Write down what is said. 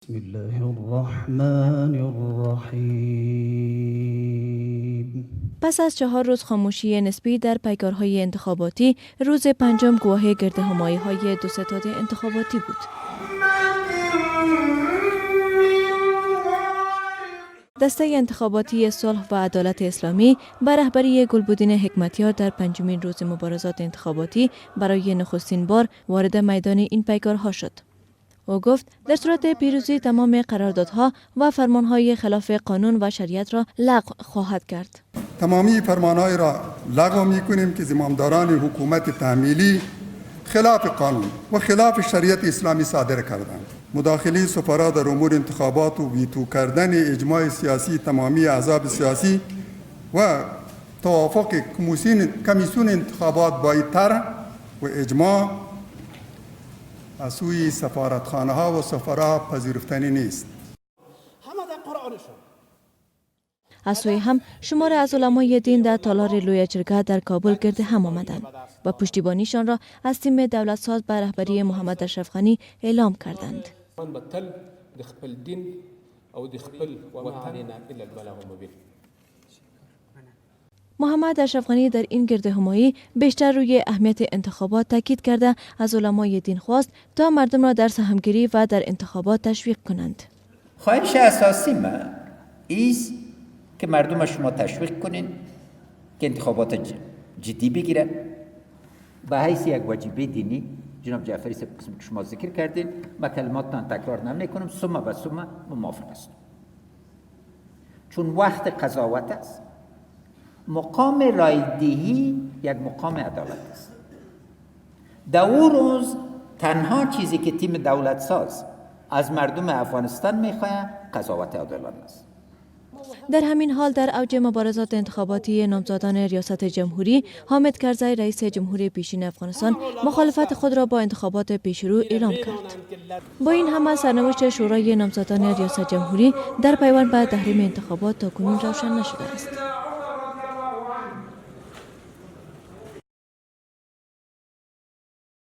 بسم الله الرحمن الرحیم. پس از 4 روز خاموشی نسبی در پیکارهای انتخاباتی، روز پنجم گواه گردهمایی های دو ستاد انتخاباتی بود. دسته انتخاباتی صلح و عدالت اسلامی به رهبری گلبدین حکمتیار در پنجمین روز مبارزات انتخاباتی برای نخستین بار وارد میدان این پیکارها شد. او گفت در صورت پیروزی تمام قراردادها و فرمانهای خلاف قانون و شریعت را لغو خواهد کرد. تمامی فرمانهای را لغو می کنیم که زمامداران حکومت تحمیلی خلاف قانون و خلاف شریعت اسلامی صادر کردند. مداخله سفرا در امور انتخابات و ویتو کردن اجماع سیاسی تمامی احزاب سیاسی و توافق کمیسیون انتخابات با طرح و اجماع از سوی سفارتخانه ها و سفرا پذیرفتنی نیست. از سوی هم شمار از علمای دین در تالار لویه جرگه در کابل گرد هم آمدند و پشتیبانیشان را از تیم دولت ساز به رهبری محمد اشرف غنی اعلام کردند. من به تل د خپل دین او د خپل وطن الا البلاغ المبین. محمد اشرف غنی در این گرد همایی بیشتر روی اهمیت انتخابات تاکید کرده، از علمای دین خواست تا مردم را در سهمگیری و در انتخابات تشویق کنند. خواهش اساسی من ایست که مردم شما تشویق کنین که انتخابات جدی بگیرن به حیث یک واجبه دینی. جناب جعفری صاحب، قسم که شما ذکر کردین، ما کلماتتان تکرار نمی کنم، ثم به ثم موافق است، چون وقت قضاوت است. مقام رایدهی یک مقام عدالت است. در او روز تنها چیزی که تیم دولت ساز از مردم افغانستان میخواهد قضاوت عادلانه است. در همین حال، در اوج مبارزات انتخاباتی نامزدان ریاست جمهوری، حامد کرزی، رئیس جمهوری پیشین افغانستان، مخالفت خود را با انتخابات پیشرو اعلام کرد. با این همه، سرنوشت شورای نامزدان ریاست جمهوری در پیوند به تحریم انتخابات تا کنون روشن نشده است.